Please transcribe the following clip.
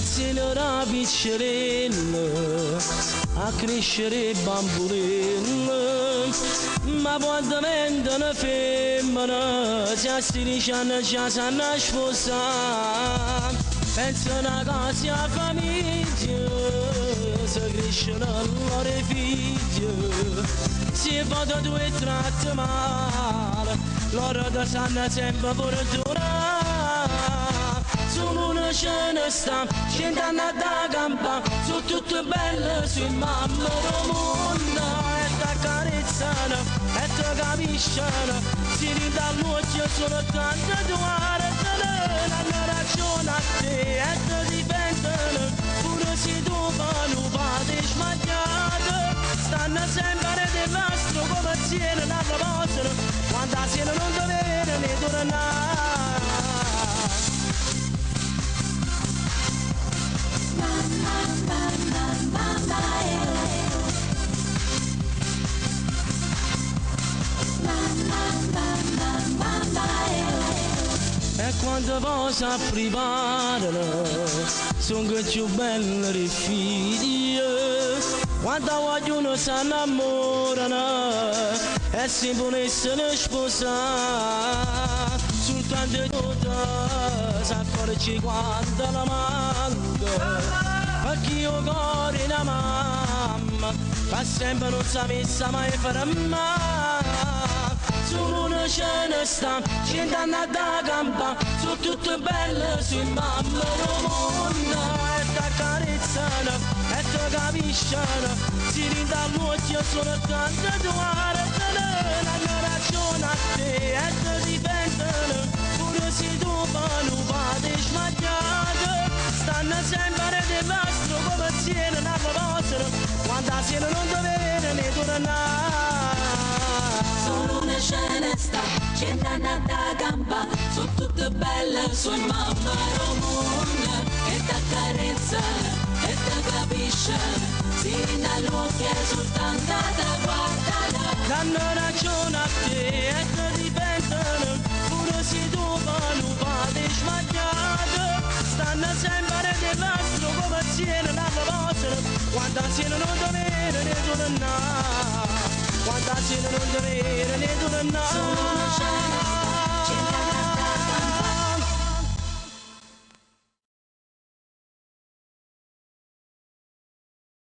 Pazzino da piccerella a crescere bambolella, ma quando diventano femmina, se a 16 anni già sanno sposare, pensano a casa e a famiglia, se crescono loro figli, se vado due tratte male, loro ti sanno sempre fortuna. Solo una scena sta, cent'anni da campa, su tutte belle, sui mamme del mondo, e t'accarezzano, e ti capiscono, si dall'occhio sono tante guardano, hanno ragione a te, e ti difendono, pure se tu fai un padre sbagliato, stanno sempre del nastro come siena la riposano, quando la sera non dovere ne tornare. E quando poi si preparano, sono più belle le figlie. Quando vogliono si innamorano e si volessero sposare. Soltanto tu si accorge quando la manca. Perché io cuore una mamma, ma sempre non sapesse mai fermare. Solo una scena sta, cent'anni da campa, sono tutte belle sui mamme del mondo, e t'accarezzano, e ti capiscono, si dall'occhio sono tante guardano, hanno ragione a te, e ti difendono, pure se tu fai un padre sbagliato, stanno sempre del nastro come siena la riposano, quando la sera non dovere ne tornare. Solo una scena sta, cent'anni da gamba, sono tutte belle, sua mamma romana, e t'accarezza, e ti capisce, sì dall'occhio soltanto da guardare. Danno ragione a te e ti difendono, pure se tu fai un padre sbagliato, stanno sempre del nastro come siena la riposano, quando la sera non dovere ne tornare, quando la sera non dovere ne tornare.